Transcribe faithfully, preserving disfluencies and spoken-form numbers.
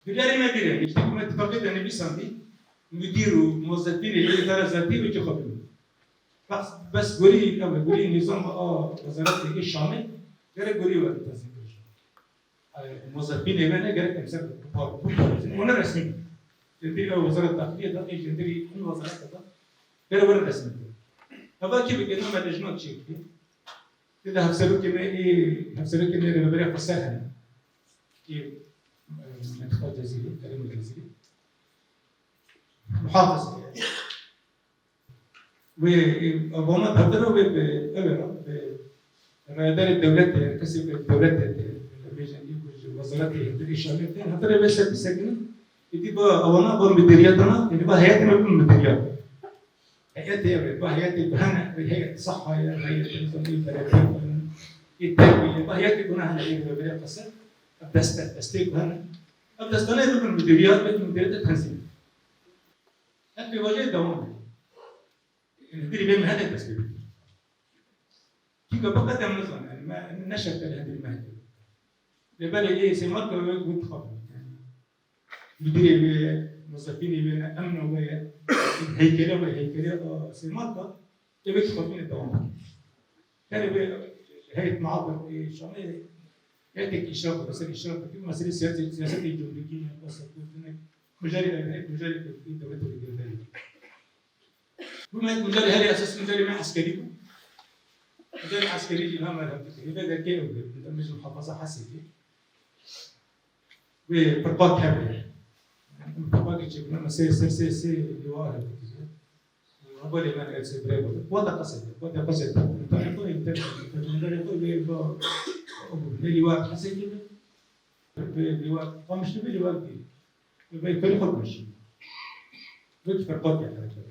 Biryarê me vîr e, giştî ku me tifaqê de nivîsandî, mudîr û muwezefînê ê îdara zatî wekî xwe bimînin. Bes, bes gorî, ew e, gorî nîzam a wezaretê ê Şamê, gerek gorî werin tenzîmkirin. E, muwezefînê me ne gerek em ser biparêzin. Û ne resmî. Jenderî ew wezareta daxiliyê de, ê jenderî hin wezareta de, gerek werin resmî. Heva kî bike, name lejna çêkirî. Tê de hevserokê me ê, hevserokê me rêveberiya xweser hene. Ê, e, mentiqa Cezîrê, herêma Cezîrê. Muhafiz e. Wê, e, vana hevdera wê bi, ew e, bi rêderê dewletê, kesê bi dewletê tê, bêjin ê ku ji wezaretê hevdera ê Şamê tê, hevdera wê ser bisekinin. Êdî ba, ewana ba mudiriyetana, yanî ba heyetê me bin mudiriyet. Heyetê ev e, ba heyetê ku hene, heyet seha ye, heyetê nizamî belediyê ku hene, ê terbiyê, ba heyetê ku hene, ê rêveberiya xweser, ev deste, destê ku hene. Ev destane bibin mudiriyet, bibin mudiriyet tenzîm. Ev pêvajoyê dewam e. Yanî dirî vê me hene dest pê bikir. Çunke biqet em nizanin, yanî me ne şert e li hundirî me heke. Lê belê ê Sêmarka wê wek wî dixwabin. Yanî mudirê wê ye, muzefînê wê ne, emna wê ye, heykele wê, heykelê a Sêmarka, ê wê dixwabin dewam bike. Her wê heyet muhabir ê Şamê yek tek îşraf bike, ser îşraf bike, meselê siyaset, siyasetê cumhuriyetî ne, wesatgotinek, mijarê ev heyet, mijarê dewletê li girve ye. Bû me mijarê herê esas mijarê me eskerî bû. Mijarê eskerî jî ha me hevdî. Hêve derkê ew be. Em bêjin muhafaza Hesekê. Wê firqa kevê. Em firqa geçê bûne me sê ser sê sê lêwa hevdî. Hevalê me ev sê birê bû. Wata qesê. Wata qesê. Mijarê xwe, mijarê xwe wê ba. Lê lêwa Hesekê be. Wê lêwa Qamişlî be, lêwa dî. Wê berî xwe bimîşî. Wek ferqatê hereket.